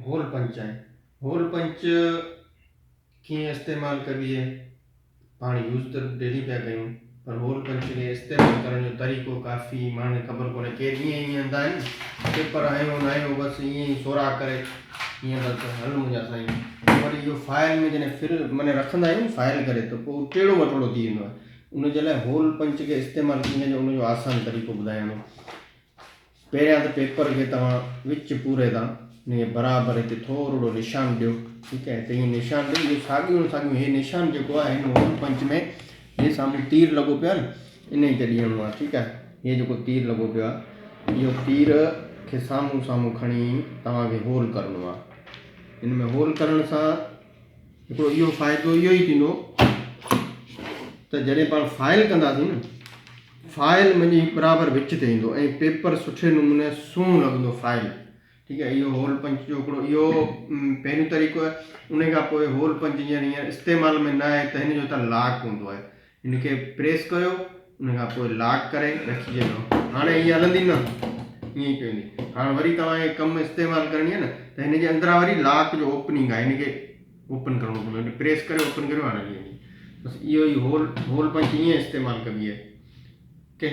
هول پنچ آهي. هول پنچ ڪيئن استعمال ڪبي آهي پاڻ يوز ته ڊيلي پيا ڪيون پر هول پنچ کي استعمال ڪرڻ جو طريقو ڪافي ماڻهن کي خبر ڪونهي. ڪير ائين ئي هندا آهن پيپر هنيو نه هنيو بس ائين ئي سوراخ ڪري ائين بس هل منهنجا سائين. وري اهو فائل ۾ جڏهن فل معني رکندا آهيون فائل ڪري ته پوء ٽيڙو وٽوڙو ٿي ويندو آهي. ان جي لاء هول پنچ کي استعمال ڪيئن ڪجي ان جو آسان طريقو ٻڌايان ٿو. پهريان ته پيپر کي توهان وچ پوري تان ان کي برابر هتي ٿورڙو نشان ڏيو ٺيڪ آهي هتي ائين نشان ڏيو اهو ساڳيو ساڳيو هي نشان جيڪو آهي هن هول پنچ ۾ هي سامهون تير لڳو پيو آهي نه انهي کي ڏيڻو آهي ٺيڪ آهي هي جيڪو تير لڳو پيو آهي اهو تير کي سامهون سامهون کڻي توهان کي هول ڪرڻو آهي ان ۾ هول ڪرڻ سان هڪڙو اهو فائدو اهو ئي ٿيندو ته جڏهن پاڻ فائل ڪنداسين نه فائل منجهه هي برابر وچ تي ايندو ۽ پيپر سٺي نموني سهڻو لڳندو فائل ٺيڪ آهي. اهو هول پنچ جو هڪڙو اهو پهريون طريقو آهي. ان کان پوء هول پنچ هينئر هينئر استعمال ۾ نه آهي ته هن جو هتان لاڪ هوندو آهي هن کي پريس ڪيو ان کان پوء لاڪ ڪري رکي ڇڏيو هاڻي هي هلندي نه ائين ئي پئي ويندي. هاڻ وري توهان کي ڪم استعمال ڪرڻي آهي نه ته هن جي اندران وري لاڪ جو اوپننگ آهي هن کي اوپن ڪرڻو پوندو پريس ڪري اوپن ڪريو هاڻي هلي ويندي. بس اهو ئي هول هول پنچ ائين استعمال ڪبي آهي. اوڪي.